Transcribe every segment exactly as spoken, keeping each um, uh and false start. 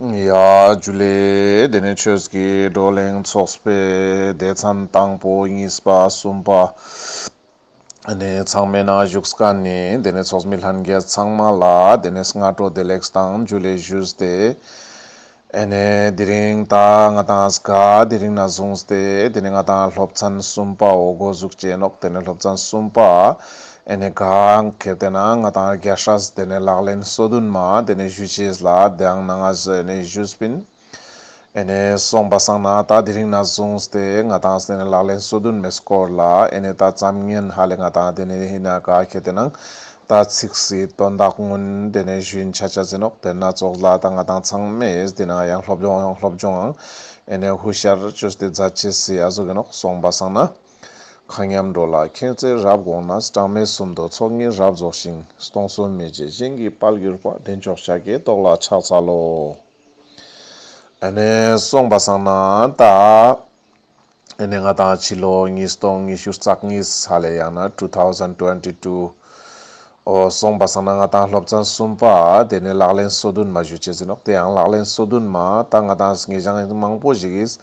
ཡ་ཇུ་ལེ། དེ་ནས་ཆོས་ཀྱི་བགྲོ་གླེང་ཚོགས་པའི་སྡེ་ཚན་དང་པོ་གཉིས་པ་གསུམ་པ། ཨ་ནི་ཚང་མའི་ནང་བཞུགས་མཁན་ནི་དེ་ནས་ཚོགས་མི་ལྷན་རྒྱས་ཚང་མ་ལ་དེ་ནས་སྔ་དྲོ་བདེ་ལེགས་དང་ཇུ་ལེ་ཞུས་ཏེ། ཨ་ནི་དེ་རིང་ད་ང་ཏང་ག་དེ་རིང་ནས་བཟུང་སྟེ་དེ་ནས་ང་ཏང་སློབ་ཚན་གསུམ་པའོ་འགོ་འཛུགས་བྱེད་ནོག་དེ་ནས་སློབ་ཚན་གསུམ་པ་ཨ་ནི་ག་ཁེ་དེ་ན་ང་ཏང་རྒྱལ་སྲས་དེ་ནས་ལག་ལེན་སོ་བདུན་མ་དེ་ནས་ཞུ་ཅེས་ལ་དེའང་ནང་ང་ཟེ་ནས་ཞུས་པིན། ཨེ་ནེ་སོང་པ་སང་ན་ད་དེ་རིང་ནས་བཟུང་སྟེ་ང་ཏང་ཨེ་ནེ་ལག་ལེན་སོ་བདུན་མའི་སྐོར་ལ་ཨེ་ནེ་ད་ཙམ་ཉན་ཧ་ལེ་ང་ཏང་དེ་ནེ་ཧི་ན་ག་ཁེ་དེ་ནང་ད་ཚིགས་སི་དོན་དག་ངུན་དེ་ནེ་ཞུན་ཆ་ཆ་ཟེར་ནོག་དེ་ན་ཙོགས་ལ་ད་ང་ཏང་ཚང་མས་དེ་ན་ཡང་སློབ་སྦྱོང་ཡང་སློབ་སྦྱོང་ཨང་ཨེ་ནེ་ཧུ་ཤར་བཅོས་ཏེ་མཛད་ཅེས་སི་ཨ་ཟུག་གི་ནོག་སོང་པ་སང་ན། མཁའ་མཉམ་འགྲོ་ལ་མཁྱེན་བརྩེ་རབ་དགོངས་ན། གྲངས་མེད་གསུམ་དུ་ཚོགས་གཉིས་རབ་རྫོགས་ཤིང་། སྟོང་གསུམ་མི་མཇེད་གཞན་གྱིས་དཔལ་གྱུར་པ། འདྲེན་མཆོག་ཕྱག་གི་ཏོག་ལ་ཕྱག་འཚལ་ལོ། ཨ་ནེ་སོང་པ་སང་ན་ད་ཨ་ནེ་ང་ཏང་ཕྱི་ལོ་ཉིས་སྟོང་ཉི་ཤུ་རྩ་གཉིས་ཧ་ལེ་ཡང་ན་two thousand twenty two། འོ་སོང་པ་སང་ན་ང་ཏང་སློབ་ཚན་གསུམ་པ་དེ་ནེ་ལག་ལེན་སོ་བདུན་མ་ཞུ་ཅེས་ཟེར་ནོག་དེ་ཡང་ལག་ལེན་སོ་བདུན་མ་ད་ང་ཏང་ངེ་ཞང་མང་པོ་ཞིག་གིས་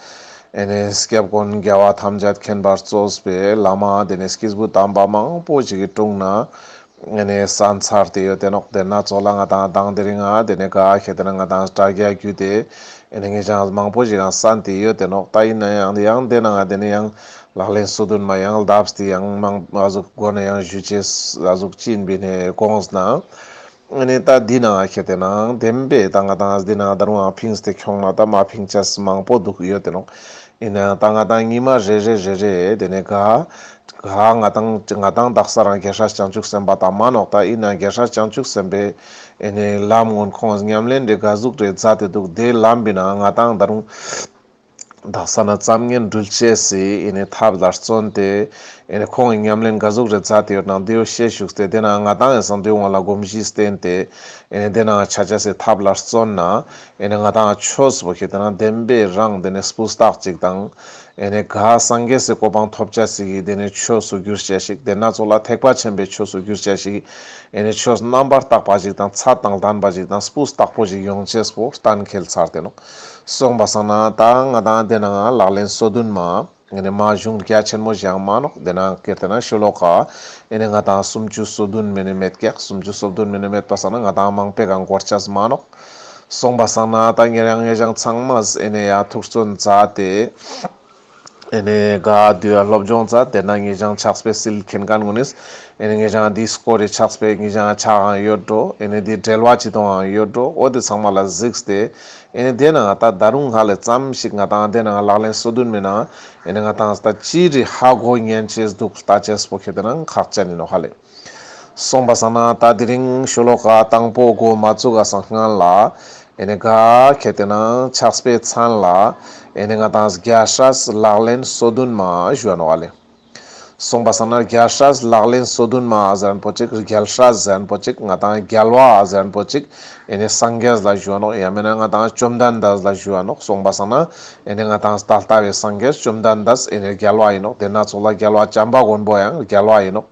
ཨ་ནེ་སྐྱབས་མགོན་རྒྱལ་བ་ཐམས་ཅད་མཁྱེན་པར་གཙོས་པའི་བླ་མ་དེ་ནེ་སྐྱེས་བུ་དམ་པ་མང་པོ་ཞིག་གི་དྲུང་ན་ཨེ་ནེ་གསན་ཚར་ཏེ་ཡོད་དེ་ནོག་དེ་ན་ཙོགས་ལ་ང་ཏང་དང་དེ་རིང་ང་དེ་ནེ་ག་ཁེ་དེ་ན་ང་ཏང་དྲ་རྒྱ་བརྒྱུད་དེ་ཨེ་ནེ་ངེ་ཞང་མང་པོ་ཞིག་ཡང་གསན་ཏེ་ཡོད་དེ་ནོག་ད་ཡིན་ན་ཡང་ཡང་དེ་ན་ང་དེ་ནེ་ཡང་ལག་ལེན་སོ་བདུན་མ་ཡང་ལྡབས་ཏེ་ཡང་མང་ཨ་ཟུག་སྒོ་ནེ་ཡང་ཞུ་ཅེས་ཨ་ཟུག་ཅིན་པི་ནེ་དགོངས་ན། ཨེ་ནེ་ད་འདི་ན་ཁེ་དེ་ན་བདེན་པའི་ད་ང་ཏང་འདི་ན་ད་རུང་ཨ་ཕིངས་ཏེ་ཁྱོང་ན་ད་མ་ཕིང་ཅེས་མང་པོ་འདུག་ཡོད་དེ་ནོག་ཡིན་ན་ད་ང་ཏང་ཉི་མ་རེ་རེ་རེ་རེ་དེ་ནེ་ག་ག་ང་ཏང་ང་ཏང་དག་ས་རང་རྒྱལ་སྲས་བྱང་ཆུབ་སེམས་དཔའ་དང་མ་ནོག་ད་ཡིན་ན་རྒྱལ་སྲས་བྱང་ཆུབ་སེམས་དཔའི་ཨེ་ནེ་ལམ་སྔོན་ཁོང་ཉམས་ལེན་རེ་ག་ཟུག་རེ་མཛད་དེ་འདུག་དེ་ལམ་པི་ན་ང་ཏང་ད་རུང་དག་ས་ན་ཙམ་ཉན་འགྲུལ་ཅེས་སི་ཨེ་ནེ་ཐབས་ལ་བརྩོན་ཏེ་ཨེ་ནེ་ཁོང་གི་ཉམས་ལེན་ག་ཟུག་རེ་མཛད་དེ་ཡོད་ནང་དེ་བོ་ཤེས་ཞུགས་ཏེ་དེ་ན་ང་ཏང་ཡང་སང་དེ་འོང་ལ་གོམས་གཤིས་བསྟེན་ཏེ་ཨེ་ནེ་དེ་ན་ཆ་ཆ་སི་ཐབས་ལ་བརྩོན་ན་ཨེ་ནེ་ང་ཏང་ཆོས་པོ་ཁེ་དེ་ན་བདེན་པའི་རང་དེ་ནེ་སྤུས་དག་ཅིག་དང་ཨེ་ནེ་ག་སངས་རྒྱས་སི་གོ་འཕང་ཐོབ་ཅེས་སི་དེ་ནེ་ཆོས་སུ་གྱུར་ཅེས་ཤིག་དེ་ན་ཙོགས་ལ་ཐེག་པ་ཆེན་པོའི་ཆོས་སུ་གྱུར་ཅེས་ཤིག་ཨེ་ནེ་ཆོས་རྣམ་པར་དག་པ་ཞིག་དང་ཚད་དང་ལྡན་པ་ཞིག་དང་སྤུས་དག་པོ་ཞིག་ཡོང་ཅེས་པོ་གཏན་འཁེལ་ཚར་ཏེ་ནོག་སོང་པ་སང་ན་ད་ང་ཏང་དེ་ན་ལག་ལེན་སོ་བདུན་མ་ཨེ་ནེ་མ་གཞུང་རྒྱ་ཆེན་མོ་ཞིག་ཡང་མ་ནོག་དེ་ན་ཁེ་དེ་ན་ཤོ་ལོ་ཀ་ཨེ་ནེ་ང་ཏང་སུམ་ཅུ་སོ་བདུན་མ་ནེ་མེད་ཀྱག་སུམ་ཅུ་སོ་བདུན་མ་ནེ་མེད་པ་སང་ན་ང་ཏང་མང་པོ་གང་འགོར་ཅེས་མ་ནོག་སོང་པ་སང་ན་ད་ཉེ་རང་ངེ་ཞང་ཚང་མས་ཨེ་ནེ་ཡ་ཐུགས་བརྩོན་མཛད་དེ། ཨེ་ནེ་ག་དུས་ཡ་སློབ་སྦྱོང་ཙ་དེ་ན་ངེ་ཞང་ཕྱག་དཔེ་སིལ་མཁན་ཀུན་ནིས་ཨེ་ནེ་ངེ་ཞང་འདི་སྐོར་རེ་ཕྱག་དཔེ་ངེ་ཞང་ཕྱག་ཡང་ཡོད་འགྲོ། ཨེ་ནེ་འདི་འགྲེལ་བ་ཅི་དང་ཡང་ཡོད་འགྲོ། འོ་དེ་ཚང་མ་ལ་གཟིགས་ཏེ་ཨེ་ནེ་དེ་ན་ད་ད་རུང་ཧ་ལེ་ཙམ་ཞིག་ང་ཏང་དེ་ན་ལག་ལེན་སོ་བདུན་མ་ནེ་ཨེ་ནེ་ང་ཏང་ད་ཅི་རེ་ཧ་གོ་ཉན་ཅེས་འདུག་ལྟ་ཅེས་པོ་ཁེ་དེ་ན་ཁག་ཅན་ཡིན་ནོག་ཧ་ལེ། སོང་པ་སང་ན་ད་དེ་རིང་ཤོ་ལོ་ཀ་དང་པོ་འགོ་མ་བཙུགས་ས་སྔན་ལ་ཨེ་ནེ་ག་ཁེ་དེ་ན་ཕྱག་དཔེ་མཚན་ལ་ཨེ་ནེ་ང་ཏང་རྒྱལ་སྲས་ལག་ལེན་སོ་བདུན་མ་ཞུ་བ་ནོག་ཨ་ལེ། སོང་པ་སང་ན་རྒྱལ་སྲས་ལག་ལེན་སོ་བདུན་མ་ཟེར་མཁན་པོ་ཅིག་རྒྱལ་སྲས་ཟེར་མཁན་པོ་ཅིག་ང་ཏང་རྒྱལ་བ་ཟེར་མཁན་པོ་ཅིག་ཨེ་ནེ་སངས་རྒྱས་ལ་ཞུ་བ་ནོག་ཡང་མེད་ན་ང་ཏང་བཅོམ་ལྡན་འདས་ལ་ཞུ་བ་ནོག་སོང་པ་སང་ན་ཨེ་ནེ་ང་ཏང་ད་ལྟ་བའི་སངས་རྒྱས་བཅོམ་ལྡན་འདས་ཨེ་ནེ་རྒྱལ་བ་ཡིན་ནོག་དེ་ན་ཙོགས་ལ་རྒྱལ་བ་བྱམས་པ་མགོན་པོ་ཡང་རྒྱལ་བ་ཡིན་ནོག་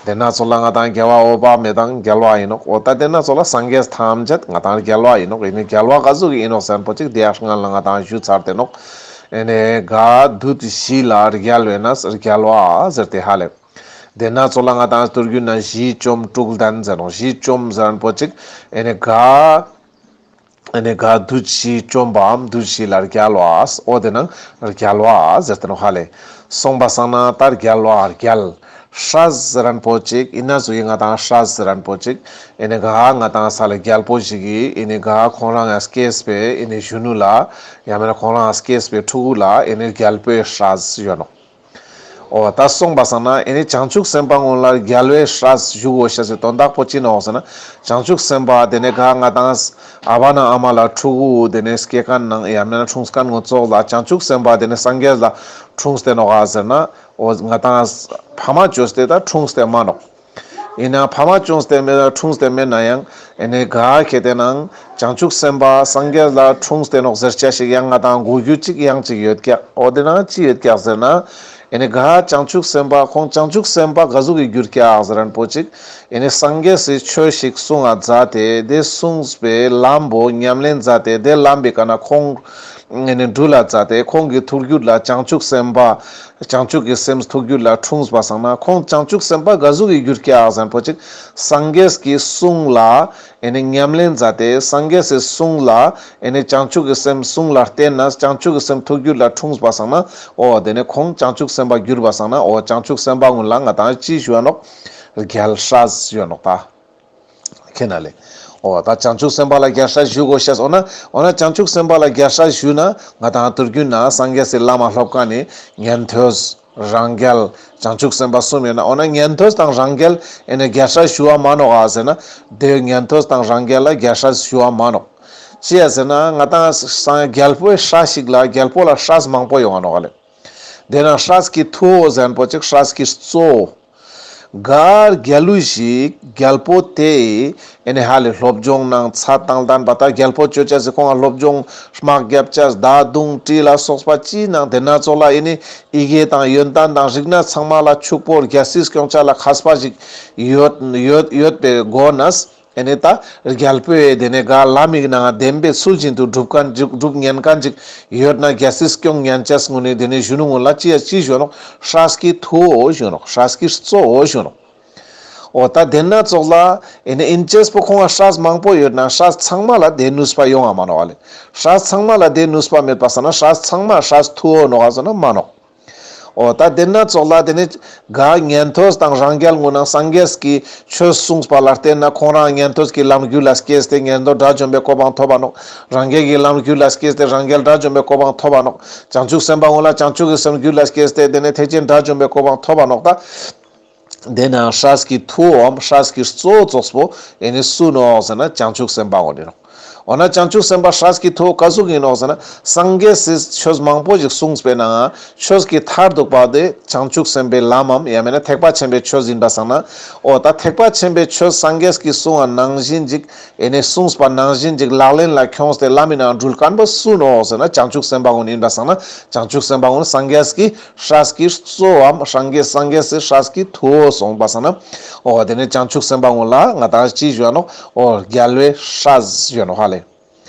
དེ་ན་ཙོགས་ལ་ང་ཏང་རྒྱལ་བ་འོད་དཔག་མེད་ཡང་རྒྱལ་བ་ཡིན་ནོག་འོ་ད་དེ་ན་ཙོགས་ལ་སངས་རྒྱས་ཐམས་ཅད་ང་ཏང་རྒྱལ་བ་ཡིན་ནོག་ཡིན་ནི་རྒྱལ་བ་ག་ཟུག་གི་ཡིན་ནོག་ཟེར་མཁན་པོ་ཅིག་དེ་ཡང་སྔན་ལ་ང་ཏང་ཞུ་ཚར་ཏེ་ནོག་ཨེ་ནེ་ག་བདུད་བཞི་ལས་རྒྱལ་བས་ན་རྒྱལ་བ་ཟེར་ཏེ་ཧ་ལེ། དེ་ན་ཙོགས་ལ་ང་ཏང་དུས་རྒྱུན་ན་བཞི་བཅོམ་དྲུག་ལྡན་ཟེར་ནོག་བཞི་བཅོམ་ཟེར་མཁན་པོ་ཅིག་ཨེ་ནེ་ག་ཨེ་ནེ་ག་བདུད་བཞི་བཅོམ་པའམ་བདུད་བཞི་ལས་རྒྱལ་བ། འོ་དེ་ན་རྒྱལ་བ་ཟེར་ཏེ་ནོག་ཧ་ལེ། སོང་པ་སང་ན་ད་རྒྱལ་བ་རྒྱལ། སྲས་ཟེར་མཁན་པོ་ཅིག་ཡིན་ན་ཟུག་ཡིན་ང་ཏང་སྲས་ཟེར་མཁན་པོ་ཅིག་ཨེ་ནེ་ག་ང་ཏང་ས་ལ་རྒྱལ་པོ་ཞིག་གི་ཨེ་ནེ་ག་ཁོང་རང་ཡང་སྐྱེས་པའི་ཨེ་ནེ་གཞོན་ནུ་ལ་ཡང་མེད་ན་ཁོང་རང་སྐྱེས་པའི་ཕྲུ་གུ་ལ་ཨེ་ནེ་རྒྱལ་པོའི་སྲས་ཞུ་ནོག་འོ་ད་སོང་པ་སང་ན་ཨེ་ནེ་བྱང་ཆུབ་སེམས་དཔའ་ཀུན་ལ་རྒྱལ་བའི་སྲས་ཞུ་དགོས་ཤེས་སི་དོན་དག་པོ་ཅི་ནོག་ཟེར་ན་བྱང་ཆུབ་སེམས་དཔའ་དེ་ནེ་ག་ང་ཏང་ཨ་བ་ན་ཨ་མ་ལ་ཕྲུ་གུ་དེ་ནེ་སྐྱེ་མཁན་ནང་ཡང་མེད་ན་འཁྲུངས་མཁན་ཀུན་ཙོགས་ལ་བྱང་ཆུབ་སེམས་དཔའ་དེ་ནེ་སངས་རྒྱས་ལ་འཁྲུངས་ཏེ་ནོག་ག་ཟེར་ན་འོ་ང་ཏང་ཕ་མ་བཅོས་ཏེ་ད་འཁྲུངས་ཏེ་མ་ནོག་ཡིན་ན་ཕ་མ་བཅོས་ཏེ་མེད་འཁྲུངས་ཏེ་མེད་ན་ཡང་ཨེ་ནེ་ག་ཁེ་དེ་ན་བྱང་ཆུབ་སེམས་དཔའ་སངས་རྒྱས་ལ་འཁྲུངས་ཏེ་ནོག་ཟེར་ཅེས་ཤིག་ཡང་ང་ཏང་གོ་རྒྱུ་ཅིག་ཡང་ཅིག་ཡོད་ཀྱག་འོ་དེ་ན་ཅི་ཡོད་ཀྱག་ཟེར་ན་ཨེ་ ཨེ་ནེ་ག་བྱང་ཆུབ་སེམས་དཔའ་ཁོང་བྱང་ཆུབ་སེམས་དཔའ་ག་ཟུག་གི་གྱུར་ཀྱག་ཟེར་ན་པོ་ཅིག་ཨེ་ནེ་སངས་རྒྱས་སི་ཆོས་ཤིག་གསུང་ང་མཛད་དེ་དེ་གསུངས་པའི་ལམ་པོ་ཉམས་ལེན་མཛད་དེ་དེ་ལམ་པོའི་ཀ་ནེ་ཁོང་ཨེ་ནེ་འགྲུལ་ལ་མཛད་དེ་ཁོང་གི་ཐུགས་རྒྱུད་ལ་བྱང་ཆུབ་སེམས་དཔའ་བྱང་ཆུབ་ཀྱི་སེམས་ཐུགས་རྒྱུད་ལ་འཁྲུངས་པ་སང་ན་ཁོང་བྱང་ཆུབ་སེམས་དཔའ་ག་ཟུག་གི་གྱུར་ཀྱག་ཟེར་ན་པོ་ཅིག་སངས་རྒྱས་ཀྱི་གསུང་ལ་ཨེ་ནེ་ཉམས་ལེན་མཛད་དེ་སངས་རྒྱས་སི་གསུང་ལ་ཨེ་ནེ་བྱང་ཆུབ་ཀྱི་སེམས་གསུང་ལ་བརྟེན་ནས་བྱང་ཆུབ་ཀྱི་སེམས་ཐུགས་རྒྱུད་ལ་འཁྲུངས་པ་སང་ན་འོ་དེ་ནེ་ཁོང་བྱང་ཆུབ་སེམས་དཔའ་གྱུར་པ་སང་ན་འོ་བྱང་ཆུབ་སེམས་དཔའ་ཀུན་ལ་ང་དང་ཅི་ཞུ་ཡ་ནོག་རྒྱལ་སྲས་ཞུ་ཡ་ནོག་ད། ཁྱེད་ན་ལེ། འོ་ད་བྱང་ཆུབ་སེམས་དཔའ་ལ་རྒྱལ་སྲས་ཞུ་དགོས་ཤེས་འོ་ན་འོ་ན་བྱང་ཆུབ་སེམས་དཔའ་ལ་རྒྱལ་སྲས་ཞུ་ན་ང་དང་དུས་རྒྱུན་ན་སངས་རྒྱས་སི་བླ་མ་སློབ་མཁན་ནི་ཉན་ཐོས་རང་རྒྱལ་བྱང་ཆུབ་སེམས་དཔའ་གསུམ་ཡོད་ན་འོ་ན་ཉན་ཐོས་དང་རང་རྒྱལ་ཨེ་ནེ་རྒྱལ་སྲས་ཞུ་བ་མ་ནོག་ཨ་ཟེར་ན་དེ་ཉན་ཐོས་དང་རང་རྒྱལ་ལ་རྒྱལ་སྲས་ཞུ་བ་མ་ནོག་ཅི་ཡ་ཟེར་ན་ང་དང་སངས་རྒྱལ་པོའི་སྲས་ཤིག་ལ་རྒྱལ་པོ་ལ་སྲས་མང་པོ་ཡོང་ང་ནོག་ཨ་ལེ། དེ་ན་སྲས་ཀྱི་ཐུ་བོ་ཟེར་ན་པོ་ཅིག་སྲས་ཀྱི་གཙོ་བོ། ག་རྒྱལ་བུ་ཞིག་རྒྱལ་པོ་དེ་ཨེ་ནེ་ཧ་ལེ་སློབ་སྦྱོང་ནང་ཚད་དང་ལྡན་པ་ད་རྒྱལ་པོ་ཅོ་ཅེས་སི་ཁོང་ང་སློབ་སྦྱོང་དམག་རྒྱབ་ཅེས་མདའ་མདུང་གྲི་ལ་སོགས་པ་ཅི་ནང་དེ་ན་ཙོགས་ལ་ཨེ་ནེ་ཡི་གེ་དང་ཡོན་ཏན་དང་རིག་གནས་ཚང་མ་ལ་ཕྱུག་པོ་རྒྱལ་སྲིད་སྐྱོང་ཅེས་ལ་མཁས་པ་ཞིག་ཡོད་ཡོད་ཡོད་པའི་སྒོ་ནས། ཨེ་ནེ་ད་རྒྱལ་པོའི་དེ་ནེ་ག་ལམ་མིག་ནང་བདེན་པའི་ཚུལ་བཞིན་དུ་སྒྲུབ་མཁན་ཅིག་སྒྲུབ་ཉན་མཁན་ཅིག་ཡོད་ན་རྒྱལ་སྲིད་སྐྱོང་ཉན་ཅེས་ངུ་ནི་དེ་ནེ་གཞོན་ནུ་ངུ་ལ་ཅི་ཡ་ཅི་ཞུ་ནོག་སྲས་ཀྱི་ཐུ་བོ་ཞུ་ནོག་སྲས་ཀྱི་གཙོ་བོ་ཞུ་ནོག་འོ་ད་དེ་ན་ཙོགས་ལ་ཨེ་ནེ་ཨིན་ཅེས་པོ་ཁོང་ང་སྲས་མང་པོ་ཡོད་ན་སྲས་ཚང་མ་ལ་དེ་ནུས་པ་ཡོང་ང་མ་ནོག་ཨ་ལེ། སྲས་ཚང་མ་ལ་དེ་ནུས་པ་མེད་པ་སང་ན་སྲས་ཚང་མ་སྲས་ཐུ་བོ་ནོག་ཨ་ཟེར་ན་མ་ནོག་འོ་ད་དེ་ན་ཙོགས་ལ་དེ་ནེ་ག་ཉན་ཐོས་དང་རང་རྒྱལ་ངུ་ན་སངས་རྒྱས་ཀྱི་ཆོས་གསུངས་པ་ལ་བརྟེན་ན་ཁོང་རང་ཉན་ཐོས་ཀྱི་ལམ་རྒྱུད་ལ་སྐྱེས་ཏེ་ཉན་ཐོས་དགྲ་བཅོམ་པའི་གོ་འཕང་ཐོབ་པ་ནོག་རང་རྒྱལ་གྱི་ལམ་རྒྱུད་ལ་སྐྱེས་ཏེ་རང་རྒྱལ་དགྲ་བཅོམ་པའི་གོ་འཕང་ཐོབ་པ་ནོག་བྱང་ཆུབ་སེམས་དཔའ་ངུ་ལ་བྱང་ཆུབ་ཀྱི་སེམས་རྒྱུད་ལ་སྐྱེས་ཏེ་དེ་ནེ་ཐེག་ཆེན་དགྲ་བཅོམ་པའི་གོ་འཕང་ཐོབ་པ་ནོག་ད། དེ་ན་སྲས་ཀྱི་ཐུ་བོའམ་སྲས་ཀྱི་གཙོ་བོ་ཙོགས་པོ་ཨེ་ནེ་སུ་ནོག་ཟེར་ན་བྱང་ཆུབ་སེམས་དཔའ་ངུ་ནི་ནོག་འོ་ན་བྱང་ཆུབ་སེམས་དཔའ་སྲས་ཀྱི་ཐུ་བོ་ག་ཟུག་ཡིན་ནོག་ཟེར་ན་སངས་རྒྱས་སི་ཆོས་མང་པོ་ཞིག་གསུངས་པའི་ནང་ཆོས་ཀྱི་མཐར་ཐུག་པ་དེ་བྱང་ཆུབ་སེམས་དཔའི་ལམ་མམ་ཡང་མེད་ན་ཐེག་པ་ཆེན་པོའི་ཆོས་ཡིན་པ་སང་ན། འོ་ད་ཐེག་པ་ཆེན་པོའི་ཆོས་སངས་རྒྱས་ཀྱིས་གསུངས་པ་ནང་བཞིན་ཅིག་ཨེ་ནེ་གསུངས་པ་ནང་བཞིན་ཅིག་ལག་ལེན་ལ་ཁྱོངས་ཏེ་ལམ་མི་ནང་འགྲུལ་མཁན་པོ་སུ་ནོག་ཟེར་ན་བྱང་ཆུབ་སེམས་དཔའ་ངུ་ནི་ཡིན་པ་སང་ན་བྱང་ཆུབ་སེམས་དཔའ་ངུ་ནི་སངས་རྒྱས་ཀྱི་སྲས་ཀྱི་གཙོ་བོའམ་སངས་རྒྱས་སངས་རྒྱས་སི་སྲས་ཀྱི་ཐུ་བོ་སོང་པ་སང་ན། འོ་དེ་ནེ་བྱང་ཆུབ་སེམས་དཔའ་ངུ་ལ་ང་དང་ཅི་ཞུ་ཡ་ནོག་འོ་རྒྱལ་བའི་སྲས་ཞུ་ཡ་ནོག་ཧ་ལེ།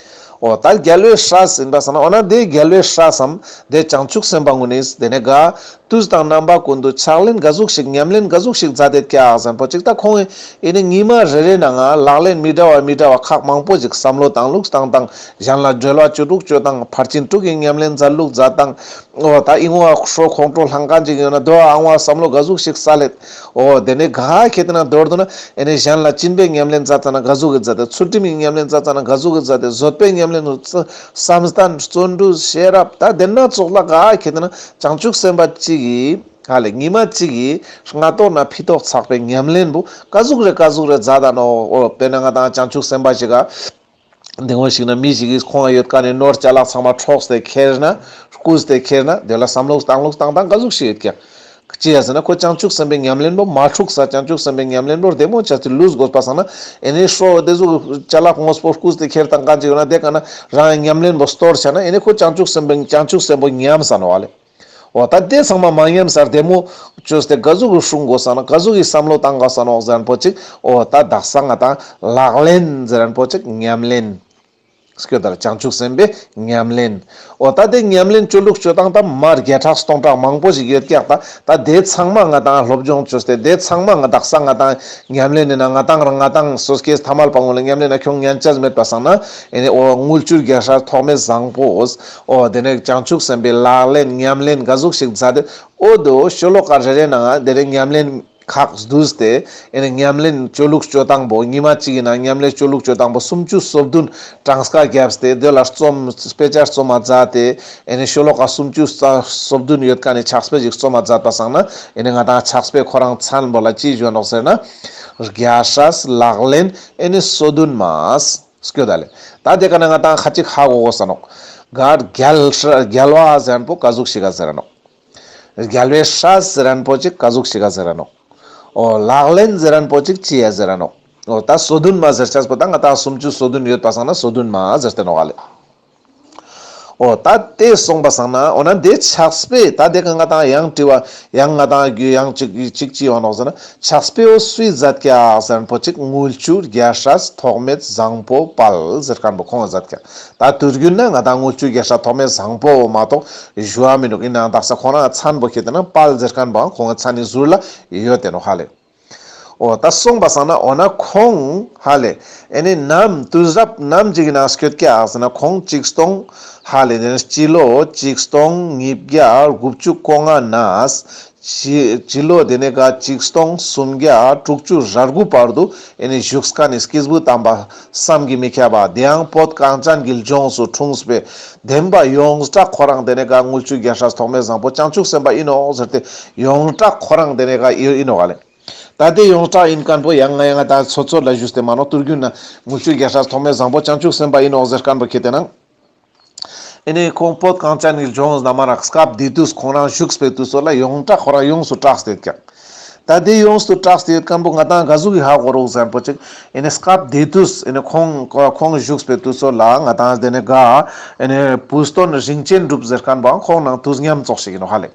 འོ་ད་རྒྱལ་བའི་སྲས་ཡིན་པ་སང་ན་འོ་ན་དེ་རྒྱལ་བའི་སྲས་སམ་དེ་བྱང་ཆུབ་སེམས་དཔའ་ངུ་ནི་དེ་ནེ་ག་དུས་དང་རྣམ་པ་ཀུན་ཏུ་ཕྱག་ལེན་ག་ཟུག་ཞིག་ཉམས་ལེན་ག་ཟུག་ཞིག་མཛད་དེ་ཀྱག་ཟེར་ན་པོ་ཅིག་ད་ཁོང་ཨེ་ནེ་ཉི་མ་རེ་རེ་ནང་ང་ལག་ལེན་མི་འདྲ་བ་མི་འདྲ་བ་ཁག་མང་པོ་ཞིག་བསམ་བློ་བཏང་ལུགས་བཏང་བཏང་གཞན་ལ་འབྲེལ་བ་བཅོ་ལུགས་བཅོ་བཏང་ཕར་ཕྱིན་དྲུག་གི་ཉམས་ལེན་མཛད་ལུགས་མཛད་བཏང་། འོ་ད་ཨིན་བ་ཧྲོ་ཁོང་ཁྲོ་ལྷང་ཀ་ཅིག་ཡོད་ན་དོ་ཨང་བ་བསམ་བློ་ག་ཟུག་ཞིག་ས་ལེད། འོ་དེ་ནེ་ག་ཁེ་ཏེ་ན་མདོར་བསྡུ་ན་ཨེ་ནེ་གཞན་ལ་སྦྱིན་པའི་ཉམས་ལེན་མཛད་ཙ་ན་ག་ཟུག་གི་མཛད་དེ་ཚུལ་ཁྲིམས་ཀྱི་ཉམས་ལེན་མཛད་ཙ་ན་ག་ཟུག་གི་མཛད་དེ་བཟོད་པའི་ཉམས་ལེན་བསམ་གཏན་བརྩོན་འགྲུས་ཤེས་རབ་ད་དེ་ན་ཙོགས་ལ་ག་ཁེ་ཏེ་ན་བྱང་ཆུབ་སེམས་དཔའ་གཅིག་གིས་ཧ་ལེ་ཉི་མ་གཅིག་གིས་སྔ་ཏོག་ན་ཕི་ཏོག་ཚག་པའི་ཉམས་ལེན་པོ་ག་ཟུག་རེ་ག་ཟུག་རེ་མཛད་ད་ནོག་འོ་དཔེར་ན་ང་དང་བྱང་ཆུབ་སེམས་དཔའ་ཞིག་ག་དེ་ངོ་ཞིག་ན་མི་ཞིག་གིས་ཁོང་ཡོད་ཀ་ནེ་ནོར་ཅ་ལག་ཚང་མ་འཕྲོགས་ཏེ་ཁྱེར་ན་རྐུས་ཏེ་ཁྱེར་ན་དེ་ལ་བསམ་བློ་བཏང་ལུགས་བཏང་སྟངས་ག་ཟུག་ཞིག་ཡོད་ཀྱག་ཅི་ཡ་ཟེར་ན་ཁོ་བྱང་ཆུབ་སེམས་དཔའི་ཉམས་ལེན་པོ་མ་འཁྲུགས་ས་བྱང་ཆུབ་སེམས་དཔའི་ཉམས་ལེན་པོ་བདེ་མོ་ཆ་ཅིག་ལུས་དགོས་པ་སང་ན་ཨེ་ནེ་ཧྲོ་དེ་ཟུག་ཅ་ལག་དངོས་པོ་རྐུས་ཏེ་ཁྱེར་དང་གང་ཅིག་ཡོད་ན་དེ་ག་ན་རང་ཉམས་ལེན་པོ་སྟོར་ཆ་ན་ཨེ་ནེ་ཁོ་བྱང་ཆུབ་སེམས་དཔའི་བྱང་ཆུབ་སེམས་པོ་ཉམས་ས་ནོག་ཧ་ལེ། འོ་ད་དེ་ཚང་མ་མ་ཉམས་སར་བདེ་མོ་བཅོས་ཏེ་ག་ཟུག་གི་སྲུང་དགོས་ས་ན་ག་ཟུག་གི་བསམ་བློ་བཏང་དགོས་ས་ནོག་ཟེར་ན་པོ་ཅིག་འོ་ད་དག་ས་ང་དང་ལག་ལེན་ཟེར་ན་པོ་ཅིག་ཉམས་ལེན། སྐྱོ་དར་བྱང་ཆུབ་སེམས་དཔའི་ཉམས་ལེན། འོ་ད་དེ་ཉམས་ལེན་བཅོ་ལུགས་བཅོ་སྟངས་ད་མ་བརྒྱ་ཕྲག་སྟོང་ཕྲག་མང་པོ་ཞིག་ཡོད་ཀྱག་ད་ད་དེ་ཚང་མ་ང་དང་སློབ་སྦྱོང་བཅོས་ཏེ་དེ་ཚང་མ་ང་དག་ས་ང་དང་ཉམས་ལེན་ནི་ན་ང་དང་རང་ང་དང་སོ་སྐྱེས་ཐ་མལ་པ་ངོ་ལ་ཉམས་ལེན་ན་ཁྱོང་ཉན་ཅེས་མེད་པ་སང་ན་ཨེ་ནེ་འོ་དངུལ་ཆུ་རྒྱལ་སྲས་ཐོགས་མེད་བཟང་པོས། འོ་དེ་ནེ་བྱང་ཆུབ་སེམས་དཔའི་ལག་ལེན་ཉམས་ལེན་ག་ཟུག་ཞིག་མཛད་དེ་འོ་དོ་ཤོ་ལོ་ཀ་རེ་རེ་ནང་དེ་ནེ་ཉམས་ལེན་ཁག་བསྡུས་ཏེ་ཨེ་ནེ་ཉམས་ལེན་བཅོ་ལུགས་བཅོ་སྟངས་པོ་ཉི་མ་གཅིག་གི་ནང་ཉམས་ལེན་བཅོ་ལུགས་བཅོ་སྟངས་པོ་སུམ་ཅུ་སོ་བདུན་གྲངས་ཀ་བརྒྱབ་སྟེ་དེ་ལ་རྩོམ་དཔེ་ཆ་རྩོམ་མ་མཛད་དེ་ཨེ་ནེ་ཤོ་ལོ་ཀ་སུམ་ཅུ་སོ་བདུན་ཡོད་ཀ་ནེ་ཕྱག་དཔེ་ཞིག་རྩོམ་མ་མཛད་པ་སང་ན་ཨེ་ནེ་ང་དང་ཕྱག་དཔེ་ཁོ་རང་མཚན་པོ་ལ་ཅི་ཞུ་ནོག་ཟེར་ན་རྒྱལ་སྲས་ལག་ལེན་ཨེ་ནེ་སོ་བདུན་མ། སྐྱོ་ད་ལེ། ད་དེ་ཀ་ན་ང་དང་ཁ་ཅིག་ཧ་གོ་གོས་ས་ནོག་ག་རྒྱལ་རྒྱལ་བ་ཟེར་ན་པོ་ག་ཟུག་ཞིག་ག་ཟེར་ར་ནོག་རྒྱལ་བའི་སྲས་ཟེར་ར་ནོག་པོ་ཅིག་ག་ཟུག་ཞིག་ག་ཟེར་ར་ནོག་འོ་ལག་ལེན་ཟེར་ར་ནོག་པོ་ཅིག་ཅི་ཡ་ཟེར་ར་ནོག་འོ་ད་སོ་བདུན་མ་ཟེར་ཆས་པོ་ད་ང་དང་སུམ་ཅུ་སོ་བདུན་ཡོད་པ་སང་ན་སོ་བདུན་མ་ཟེར་ཏེ་ནོག་ལེ། འོ་ད་དེ་སོང་པ་སང་ན་འོ་ན་དེ་ཕྱག་དཔེ་ད་དེ་ག་ང་དང་ཡང་དྲི་བ་ཡང་ང་དང་རྒྱུ་ཡང་ཅིག་ཅིག་ཅི་ཡོང་ནོག་ཟེར་ན། ཕྱག་དཔེ་བོ་སུས་མཛད་ཀྱག་ཟེར་ན་པོ་ཅིག་དངུལ་ཆུ་རྒྱལ་སྲས་ཐོགས་མེད་བཟང་པོ་དཔལ་ཟེར་མཁན་པོ་ཁོང་ང་མཛད་ཀྱག། ད་དུས་རྒྱུན་ན་ང་དང་དངུལ་ཆུ་རྒྱལ་སྲས་ཐོགས་མེད་བཟང་པོ་མ་གཏོགས་ཞུ་བ་མི་འདུག། ཡིན་ནའང་དག་ས་ཁོང་རང་མཚན་པོ་ཁྱེར་ཏེ་ན་དཔལ་ཟེར་མཁན་པོའང་ཁོང་ངི་མཚན་ནི་ཟུར་ལ་ཡོད་དེ་ནོག་ཧ་ལེ། འོ་ད་སོང་པ་སང་ན་འོ་ན་ཁོང་ཧ་ལེ་ཨེ་ནི་ནམ་དུས་རབས་ནམ་ཅིག་གི་ནང་སྐྱོད་ཀྱག་ཟེར་ན་ཁོང་ཆིག་སྟོང་ཧ་ལེ་དེ་ནི་སྤྱི་ལོ་ཆིག་སྟོང་ཉིས་བརྒྱ་དགུ་བཅུ་གོ་ལྔ་ནས་སྤྱི་སྤྱི་ལོ་དེ་ནི་ག་ཆིག་སྟོང་སུམ་བརྒྱ་དྲུག་ཅུ་རེ་དགུ་བར་དུ་ཨེ་ནི་བཞུགས་མཁན་ནི་སྐྱེས་བུ་དམ་པ་བསམ་གྱིས་མི་ཁྱབ་པ་དེའང་བོད་གངས་ཅན་གྱི་ལྗོངས་སུ་འཁྲུངས་པའི་བདེན་པ་ཡོངས་གྲགས་ཁོ་རང་དེ་ནི་ག་དངུལ་ཆུ་རྒྱལ་སྲས་ཐོགས་མེད་བཟང་པོ་བྱང་ཆུབ་སེམས་དཔའ་ཡིན་ནོག་ཟེར་ཏེ་ཡོངས་གྲགས་ཁོ་རང་དེ་ནི་ག་ཡིན་ནོག་ཧ་ལེ། ད་དེ་ཡོངས་གྲགས་ཡིན་མཁན་པོ་ཡང་ང་ཡང་ང་ད་ཚོད་ཚོད་ལ་ཞུས་ཏེ་མ་ནོག། དུས་རྒྱུན་ན་དངུལ་ཆུ་རྒྱལ་སྲས་ཐོགས་མེད་བཟང་པོ་བྱང་ཆུབ་སེམས་དཔའ་ཡིན་ནོག་ཟེར་མཁན་པོ་ཁྱེར་ཏེ་ན། ཨེ་ནི་ཁོང་བོད་གངས་ཅན་གྱི་ལྗོངས་ན་མ་རག་སྐབས་དེ་དུས་ཁོང་རང་བཞུགས་པའི་དུས་ཚོད་ལ་ཡོངས་གྲགས་ཁོ་རང་ཡོངས་སུ་གྲགས་ཏེ་ཡོད་ཀྱག། ད་དེ་ཡོངས་སུ་གྲགས་ཏེ་ཡོད་མཁན་པོ་ང་དང་ག་ཟུག་གི་ཧ་གོ་རུག་ཟེར་ན་པོ་ཅིག། ཨེ་ནི་སྐབས་དེ་དུས་ཨེ་ནི་ཁོང་ཁོང་བཞུགས་པའི་དུས་ཚོད་ལ་ང་དང་དེ་ནི་ག་ཨེ་ནི་བུ་སྟོན་རིན་ཆེན་གྲུབ་ཟེར་མཁན་པོའང་ཁོང་ནང་དུས་མཉམ་ཙོགས་ཤིག་ཡིན་ནོག་ཧ་ལེ།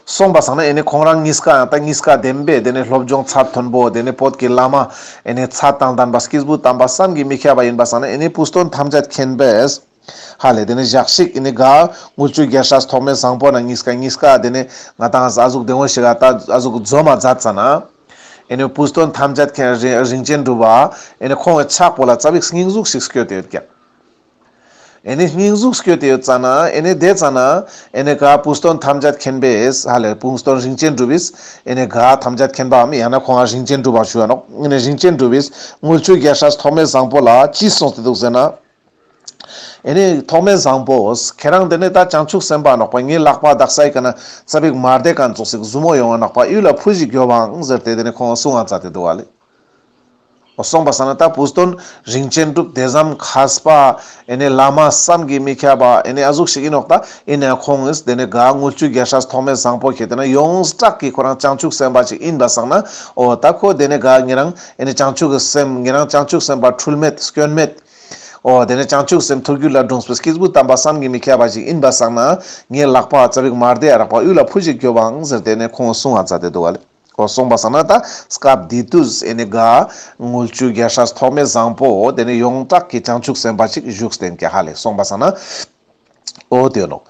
སོང་པ་སང་ན་ཨེ་ནི་ཁོང་རང་གཉིས་ཀ་ཡང་ད་གཉིས་ཀ་བདེན་པའི་དེ་ནི་སློབ་སྦྱོང་ཚད་མཐོན་པོ་དེ་ནི་བོད་ཀྱི་བླ་མ་ཨེ་ནི་ཚད་དང་ལྡན་པ་སྐྱེས་བུ་དམ་པ་བསམ་གྱིས་མི་ཁྱབ་པ་ཡིན་པ་སང་ན་ཨེ་ནི་བུ་སྟོན་ཐམས་ཅད་མཁྱེན་པས་ཧ་ལེ་དེ་ནི་ཞག་ཞིག་ཨེ་ནི་ག་དངུལ་ཆུ་རྒྱལ་སྲས་ཐོགས་མེད་བཟང་པོ་ན་གཉིས་ཀ་གཉིས་ཀ་དེ་ནི་ང་དང་ཨ་ཟུག་བདེ་མོ་ཞིག་ག་ད་ཨ་ཟུག་འཛོམས་མ་མཛད་ཙ་ན། ཨེ་ནི་བུ་སྟོན་ཐམས་ཅད་མཁྱེན་རིན་ཆེན་གྲུབ་པ་ཨེ་ནི་ཁོང་གི་ཕྱག་པོ་ལ་ཙ་པིག་སྙུན་ཟུག་ཞིག་སྐྱོད་དེ་ཡོད་ཀྱག། ཨེ་ནི་སྙུན་ཟུག་སྐྱོད་དེ་ཡོད་ཙ་ན་ཨེ་ནི་དེ་ཙ་ན་ཨེ་ནི་ག་བུ་སྟོན་ཐམས་ཅད་མཁྱེན་པས་ཧ་ལེ་བུ་སྟོན་རིན་ཆེན་གྲུབ་པས་ཨེ་ནི་ག་ཐམས་ཅད་མཁྱེན་པའམ་ཡང་ན་ཁོང་ང་རིན་ཆེན་གྲུབ་པ་ཞུ་བ་ནོག། ཨེ་ནི་རིན་ཆེན་གྲུབ་པས་དངུལ་ཆུ་རྒྱལ་སྲས་ཐོགས་མེད་བཟང་པོ་ལ་ཅི་གསུངས་ཏེ་འདུག་ཟེར་ན། ཨེ་ནི་ཐོགས་མེད་བཟང་པོ་ཁྱེད་རང་དེ་ནི་ད་བྱང་ཆུབ་སེམས་དཔའ་ནོག་པ། ངའི་ལག་པ་དག་ས་ཡི་ཀ་ན་ཙ་པིག་མ་བདེ་མཁན་ཙོགས་ཤིག་ཟུར་མོ་ཡོང་བ་ནོག་པ། གཡུལ་ལ་ཕུལ་ཞིག་རྒྱོབ་ཨང་ཟེར་ཏེ་དེ་ནི་ཁོང་གསུང་ང་མཛད་དེ་འདུག་ཧ་ལེ། སོང་པ་སང་ན་ད་བུ་སྟོན་རིན་ཆེན་གྲུབ་དེ་ཙམ་མཁས་པ་ཨེ་ནི་བླ་མ་བསམ་གྱིས་མི་ཁྱབ་པ་ཨེ་ནི་ཨ་ཟུག་ཞིག་ཡིན་ནོག། ད་ཡིན་ནའང་ཁོང་ངིས་དེ་ནི་ག་དངུལ་ཆུ་རྒྱལ་སྲས་ཐོགས་མེད་བཟང་པོ་ཁྱེར་ཏེ་ན་ཡོངས་གྲགས་ཀྱི་ཁོ་རང་བྱང་ཆུབ་སེམས་དཔའ་ཞིག་ཡིན་པ་སང་ན། འོ་ད་ཁོ་དེ་ནི་ག་ཉེ་རང་ཨེ་ནི་བྱང་ཆུབ་ཀྱི་སེམས་ཉེ་རང་བྱང་ཆུབ་སེམས་དཔའ་འཁྲུལ་མེད་སྐྱོན་མེད། འོ་དེ་ནི་བྱང་ཆུབ་སེམས་ཐུགས་རྒྱུད་ལ་འཁྲུངས་པའི་སྐྱེས་བུ་དམ་པ་བསམ་གྱིས་མི་ཁྱབ་པ་ཞིག་ཡིན་པ་སང་ན་ངའི་ལག་པ་ཙ་པིག་མ་བདེ་ཡ་རག་པ་གཡུལ་ལ་ཕུལ་ཞིག་རྒྱོབ་ཨང་ཟེར་ཏེ་ནི་ཁོང་གསུང་ང་མཛད་དེ་འདུག་ཧ་ལེ། འོ་སོང་པ་སང་ན་ད་སྐབས་དེ་དུས་ཨེ་ནི་ག་དངུལ་ཆུ་རྒྱལ་སྲས་ཐོགས་མེད་བཟང་པོ་དེ་ནི་ཡོངས་གྲགས་ཀྱི་བྱང་ཆུབ་སེམས་དཔའ་ཞིག་བཞུགས་ཏེ་ཡིན་ཀྱག་ཧ་ལེ། སོང་པ་སང་ན་འོ་དེ་ནོག།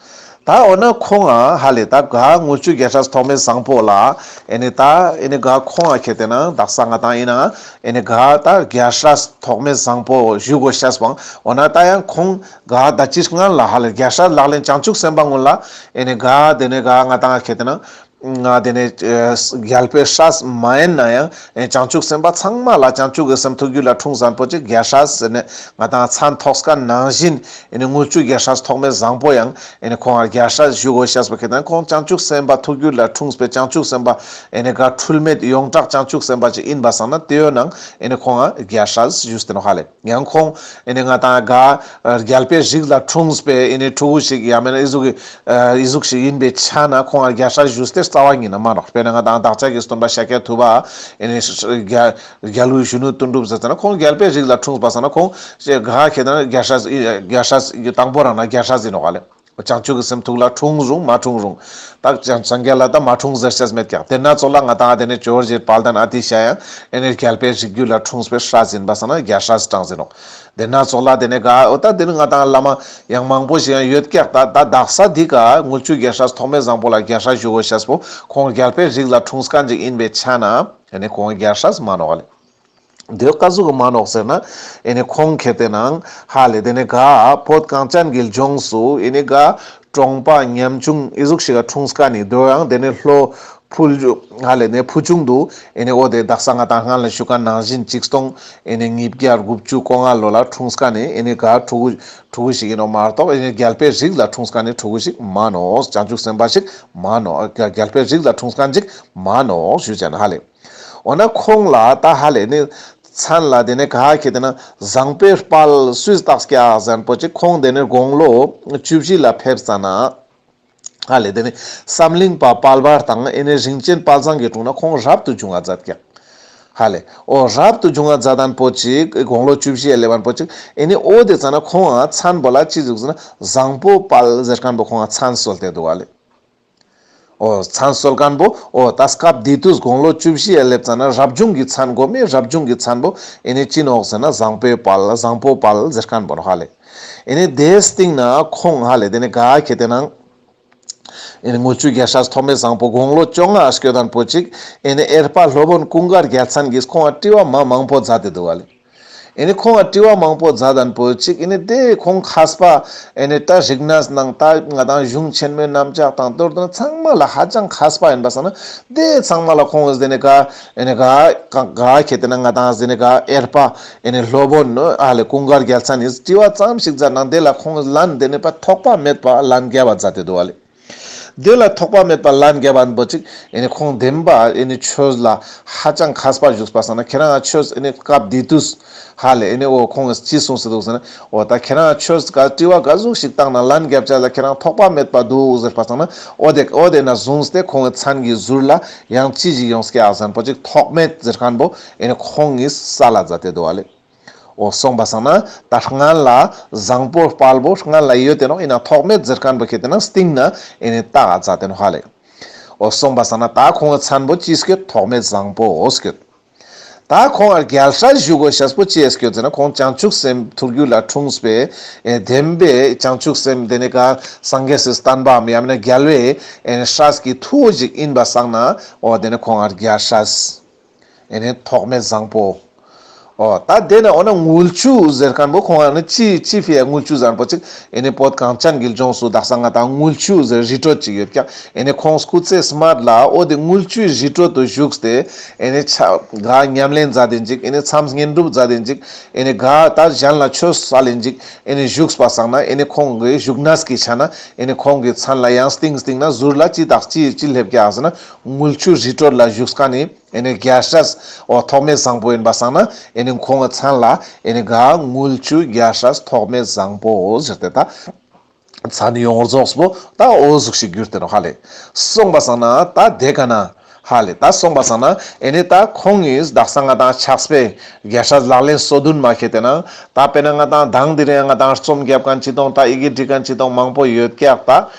ད་འོ་ན་ཁོང་ང་ཧ་ལེ་ད་ག་དངུལ་ཆུ་རྒྱལ་སྲས་ཐོགས་མེད་བཟང་པོ་ལ་ཨེ་ནི་ད་ཨེ་ནི་ག་ཁོང་ང་ཁྱེར་ཏེ་ན་དག་ས་ང་དང་ཡིན་ན་ཨེ་ནི་ག་ད་རྒྱལ་སྲས་ཐོགས་མེད་བཟང་པོ་ཞུ་དགོས་ཤེས་པོ་འོ་ན་ད་ཡང་ཁོང་ག་ད་ཅི་སྔན་ལ་ཧ་ལེ་རྒྱལ་སྲས་ལག་ལེན་བྱང་ཆུབ་སེམས་དཔའ་སྔོན་ལ་ཨེ་ནི་ག་དེ་ནི་ག་ང་དང་ཁྱེར་ཏེ་ན། ང་དེ་ནི་ཨེ་རྒྱལ་པོའི་སྲས་མ་ཡིན་ན་ཡང་ཨེ་བྱང་ཆུབ་སེམས་དཔའ་ཚང་མ་ལ་བྱང་ཆུབ་ཀྱི་སེམས་ཐུགས་རྒྱུད་ལ་འཁྲུངས་ཟེར་མཁན་པོ་ཅིག་རྒྱལ་སྲས་ཟེར་ནས་ང་དང་མཚན་ཐོགས་མཁན་ནང་བཞིན་ཨེ་ནི་དངུལ་ཆུ་རྒྱལ་སྲས་ཐོགས་མེད་བཟང་པོ་ཡང་ཨེ་ནི་ཁོང་ང་རྒྱལ་སྲས་ཞུ་དགོས་ཤེས་པ་ཁྱེར་ཏེ་ན་ཁོང་བྱང་ཆུབ་སེམས་དཔའ་ཐུགས་རྒྱུད་ལ་འཁྲུངས་པའི་བྱང་ཆུབ་སེམས་དཔའ་ཨེ་ནི་ག་འཁྲུལ་མེད་ཡོངས་གྲགས་བྱང་ཆུབ་སེམས་དཔའ་ཅིག་ཡིན་པ་སང་ན་དེའི་ནང་ཨེ་ནི་ཁོང་ང་རྒྱལ་སྲས་ཞུས་ཏེ་ནོག་ཧ་ལེ། ཡང་ཁོང་ཨེ་ནི་ང་དང་ག་རྒྱལ་པོའི་རིགས་ལ་འཁྲུངས་པའི་ཨེ་ནི་ཕྲུ་གུ་ཞིག་ཡང་མེད་ན་ཨི་ཟུག་གི་ཨ་ཨི་ཟུག་ཞིག་ཡིན་པའི་ཆ་ན་ཁོང་ང་རྒྱལ་སྲས་ཞུས་ཏེ་རྩ་བ་ཉིད་ནས་མ་ནོག། དཔེར་ན་ང་དང་བདག་ཅག་གི་སྟོན་པ་ཤཱཀྱ་ཐུབ་པ་ཨེ་ནི་རྒྱལ་རྒྱལ་བུ་གཞོན་ནུ་དོན་གྲུབ་ཟེར་ཙ་ན་ཁོང་རྒྱལ་པོའི་རིགས་ལ་འཁྲུངས་པ་སང་ན་ཁོང་ག་ཁྱེར་ཏེ་ན་རྒྱལ་སྲས་རྒྱལ་སྲས་དང་པོ་རང་ན་རྒྱལ་སྲས་ཡིན་ནོག་ཧ་ལེ། བྱང་ཆུབ་ཀྱི་སེམས་ཐུགས་ལ་འཁྲུངས་རུང་མ་འཁྲུངས་རུང་། ད་སངས་རྒྱས་ལ་ད་མ་འཁྲུངས་ཟེར་ཤེས་མེད་ཀྱག། དེ་ན་ཚོགས་ལ་ང་དང་དེ་ནི་ཇོ་བོ་རྗེ་དཔལ་ལྡན་ཨ་ཏི་ཤ་ཡང་ཨེ་ནི་རྒྱལ་པོའི་རིགས་རྒྱུད་ལ་འཁྲུངས་པའི་སྲས་ཡིན་པ་སང་ན་རྒྱལ་སྲས་གྲངས་ཡིན་ནོག། དེ་ན་ཚོགས་ལ་དེ་ནི་ག་འོ་ད་དེ་ནི་ང་དང་བླ་མ་ཡང་མང་པོ་ཞིག་ཡང་ཡོད་ཀྱག། ད་ད་དག་ས་འདི་ག་དངུལ་ཆུ་རྒྱལ་སྲས་ཐོགས་མེད་བཟང་པོ་ལ་རྒྱལ་སྲས་ཞུ་དགོས་ཤེས་པོ་ཁོང་རྒྱལ་པོའི་རིགས་ལ་འཁྲུངས་མཁན་ཅིག་ཡིན་པའི་ཆ་ན་ཨེ་ནི་ཁོང་རྒྱལ་སྲས་མ་ནོག་ལེ། དེ་ཀ་ཟུག་གི་མ་ནོག་ཟེར་ན། ཨེ་ནི་ཁོང་ཁྱེར་ཏེ་ནང་ཧ་ལེ་དེ་ནི་ག་བོད་གངས་ཅན་གྱི་ལྗོངས་སུ་ཨེ་ནི་ག་གྲོང་པ་ཉམ་ཆུང་ཨི་ཟུག་ཞིག་ག་འཁྲུངས་མཁན་ནི་དོ་ཡང་དེ་ནི་ལྷོ་ཕུལ་ཧ་ལེ་ནི་ཕུལ་བྱུང་དུ་ཨེ་ནི་འོ་དེ་དག་ས་ང་དང་སྔན་ལ་ཞུ་མཁན་ནང་བཞིན་ཆིག་སྟོང་ཨེ་ནི་ཉིས་བརྒྱ་དགུ་བཅུ་གོ་ལྔ་ལོ་ལ་འཁྲུངས་མཁན་ནི་ཨེ་ནི་ག་ཕྲུ་གུ་ཕྲུ་གུ་ཞིག་ཡིན་ནོག་མ་གཏོགས་ཨེ་ནི་རྒྱལ་པོའི་རིགས་ལ་འཁྲུངས་མཁན་ནི་ཕྲུ་གུ་ཞིག་མ་ནོག། བྱང་ཆུབ་སེམས་དཔའ་ཞིག་མ་ནོག། རྒྱལ་པོའི་རིགས་ལ་འཁྲུངས་མཁན་ཅིག་མ་ནོག་ཞུ་ཅན་ཧ་ལེ། འོ་ན་ཁོང་ལ་ད་ཧ་ལེ་ནི་མཚན་ལ་དེ་ནི་ག་ཁྱེར་ཏེ་ན་བཟང་པོའི་དཔལ་སུས་བཏགས་ཀྱག་ཟེར་ན་པོ་ཅིག་ཁོང་དེ་ནི་དགུང་ལོ་བཅུ་བཞི་ལ་ཕེབས་ཙ་ན་ཧ་ལེ་དེ་ནི་བསམ་གླིང་པ་དཔལ་འབར་དང་ཨེ་ནི་རིན་ཆེན་དཔལ་བཟང་གི་དྲུང་ན་ཁོང་རབ་ཏུ་བྱུང་བ་མཛད་ཀྱག། ཧ་ལེ། འོ་རབ་ཏུ་བྱུང་བ་མཛད་མཁན་པོ་ཅིག་དགུང་ལོ་བཅུ་བཞི་ཡ་སླེབས་མཁན་པོ་ཅིག་ཨེ་ནི་འོ་དེ་ཙ་ན་ཁོང་ང་མཚན་པོ་ལ་ཅི་ཟུག་ཟེར་ན་བཟང་པོ་དཔལ་ཟེར་མཁན་པོ་ཁོང་ང་མཚན་གསོལ་ཏེ་འདུག་ཧ་ལེ། འོ་མཚན་གསོལ་མཁན་པོ་འོ་ད་སྐབས་དེ་དུས་དགུང་ལོ་བཅུ་བཞི་ཡ་སླེབས་ཙ་ན་རབ་བྱུང་གི་མཚན་དགོས་མེད། རབ་བྱུང་གི་མཚན་པོ་ཨེ་ནི་ཅི་ནོག་ཟེར་ན་བཟང་པོའི་དཔལ་བཟང་པོ་དཔལ་ཟེར་མཁན་པོ་ནོག་ཧ་ལེ། ཨེ་ནི་དེའི་སྟེང་ན་ཁོང་ཧ་ལེ་དེ་ནི་ག་ཁེ་ཏེ་ན། ཨེ་ནི་དངུལ་ཆུ་རྒྱལ་སྲས་ཐོགས་མེད་བཟང་པོ་དགུང་ལོ་བཅོ་ལྔ་སྐྱོད་མཁན་པོ་ཅིག་ཨེ་ནི་གཡེར་པ་སློབ་དཔོན་ཀུན་དགའ་རྒྱལ་མཚན་གྱིས་ཁོང་ང་དྲི་བ་མ་མང་པོ་མཛད་དེ་འདུག་ཧ་ལེ། ཨེ་ནི་ཁོང་ང་དྲི་བ་མང་པོ་མཛད་མཁན་པོ་ཅིག་ཨེ་ནི་དེ་ཁོང་མཁས་པ་ཨེ་ནི་ད་རིག་གནས་ནང་ད་ང་དང་གཞུང་ཆེན་མོའི་རྣམ་གཞག་དང་མདོར་བསྡུ་ན་ཚང་མ་ལ་ཧ་ཅང་མཁས་པ་ཡིན་པ་སང་ན་དེ་ཚང་མ་ལ་ཁོང་ངི་དེ་ནི་ག་ཨེ་ནི་ག་ག་ག་ཁེ་ཏེ་ན་ང་དང་དེ་ནི་ག་གཡེར་པ་ཨེ་ནི་སློབ་དཔོན་ནི་ཧ་ལེ་ཀུན་དགའ་རྒྱལ་མཚན་ནི་དྲི་བ་ཙམ་ཞིག་མཛད་ན་དེ་ལ་ཁོང་ལན་དེ་ནི་པ་ཐོགས་པ་མེད་པ་ལན་རྒྱབ་པ་མཛད་དེ་འདུག་ཧ་ལེ། དེ་ལ་ཐོགས་པ་མེད་པ་ལན་རྒྱབ་པ་པོ་ཅིག་ཨེ་ནི་ཁོང་བདེན་པ་ཨེ་ནི་ཆོས་ལ་ཧ་ཅང་མཁས་པ་བཞུགས་པ་སང་ན་ཁྱེ་རང་ཆོས་ཨེ་ནི་སྐབས་དེ་དུས་ཧ་ལེ་ཨེ་ནི་འོ་ཁོང་གིས་ཅི་གསུངས་སེ་འདུག་ཟེར་ན་འོ་ད་ཁྱེ་རང་ཆོས་ག་དྲི་བ་ག་ཟུག་ཞིག་བཏང་ན་ལན་རྒྱབ་ཅེས་ལ་ཁྱེ་རང་ཐོགས་པ་མེད་པ་འདུག་ཟེར་པ་སང་ན་འོ་དེ་འོ་དེ་ན་བཟུང་སྟེ་ཁོང་གི་མཚན་གྱི་ཟུར་ལ་ཡང་ཅི་ཞིག་ཡོངས་ཀྱག་ཟེར་ན་པོ་ཅིག་ཐོགས་མེད་ཟེར་མཁན་པོ་ཨེ་ནི་ཁོང་གིས་གསལ་ལ་མཛད་དེ་འདུག་ཧ་ལེ། འོ་སོང་པ་སང་ན་ད་སྔན་ལ་བཟང་པོ་དཔལ་པོ་སྔན་ལ་ཡོད་དེ་ནོག་ཡིན་ན་ཐོགས་མེད་ཟེར་མཁན་པོ་ཁེ་ཏེ་ན་སྟེང་ན་ཨེ་ནི་བཏགས་མཛད་དེ་ནོག་ཧ་ལེ། འོ་སོང་པ་སང་ན་ད་ཁོང་གི་མཚན་པོ་ཅི་སྐྱོད་ཐོགས་མེད་བཟང་པོ་འོ་སྐྱོད། ད་ཁོང་ང་རྒྱལ་སྲས་ཞུ་དགོས་ཤེས་པོ་ཅི་སྐྱོད་ཟེར་ན་ཁོང་བྱང་ཆུབ་སེམས་ཐུགས་རྒྱུད་ལ་འཁྲུངས་པའི་ཨེ་བདེན་པའི་བྱང་ཆུབ་སེམས་དེ་ནི་ག་སངས་རྒྱས་སི་བསྟན་པའམ་ཡང་མིན་ན་རྒྱལ་བའི་ཨེ་ནི་སྲས་ཀྱི་ཐུ་བོ་ཞིག་ཡིན་པ་སང་ན་འོ་དེ་ནི་ཁོང་ང་རྒྱལ་སྲས། ཨེ་ནི་ཐོགས་མེད་བཟང་པོ། འོ་ད་དེ་ནི་འོ་ན་དངུལ་ཆུ་ཟེར་མཁན་པོ་ཁོང་ང་ནི་ཅི་ཅི་ཕི་ཡ་དངུལ་ཆུ་ཟེར་མཁན་པོ་ཅིག་ཨེ་ནི་བོད་གངས་ཅན་གྱི་ལྗོངས་སུ་དག་ས་ང་དང་དངུལ་ཆུ་ཟེར་རི་ཁྲོད་ཅིག་ཡོད་ཀྱག་ཨེ་ནི་ཁོང་སྐུ་ཚེ་སྨད་ལ་འོ་དེ་དངུལ་ཆུའི་རི་ཁྲོད་དུ་བཞུགས་ཏེ་ཨེ་ནི་ཆ་ག་ཉམས་ལེན་མཛད་དེ་ཅིག་ཨེ་ནི་མཚམས་བསྙེན་སྒྲུབ་མཛད་དེ་ཅིག་ཨེ་ནི་ག་ད་གཞན་ལ་ཆོས་སལ་ལེན་ཅིག་ཨེ་ནི་བཞུགས་པ་སང་ན་ཨེ་ནི་ཁོང་གི་བཞུགས་གནས་ཀྱི་ཆ་ན་ཨེ་ནི་ཁོང་གི་མཚན་ལ་ཡང་སྟེང་སྟེང་ན་ཟུར་ལ་ཅི་དག་ཅི་ཅི་སླེབས་ཀྱག་ཟེར་ན་དངུལ་ཆུ་རི་ཁྲོད་ལ་བཞུགས་མཁན་ནི། ཨེ་ནི་རྒྱལ་སྲས་འོ་ཐོགས་མེད་བཟང་པོ་ཡིན་པ་སང་ན་ཨེ་ནི་ཁོང་གི་མཚན་ལ་ཨེ་ནི་ག་དངུལ་ཆུ་རྒྱལ་སྲས་ཐོགས་མེད་བཟང་པོ་ཟེར་ཏེ་ད་མཚན་ཡོངས་རྫོགས་པོ་ད་འོ་ཟུག་ཞིག་གྱུར་ཏེ་ནོག་ཧ་ལེ། སོང་པ་སང་ན་ད་དེ་ག་ན་ཧ་ལེ་ད་སོང་པ་སང་ན་ཨེ་ནི་ད་ཁོང་གིས་དག་ས་ང་དང་ཕྱག་དཔེ་རྒྱལ་སྲས་ལག་ལེན་སོ་བདུན་མ་ཁེ་ཏེ་ན་ད་དཔེར་ན་ང་དང་དང་དེ་རིང་ང་དང་རྩོམ་རྒྱབ་མཁན་ཅི་དང་ད་ཡི་གེ་འབྲི་མཁན་ཅི་དང་མང་པོ་ཡོད་ཀྱག་ད་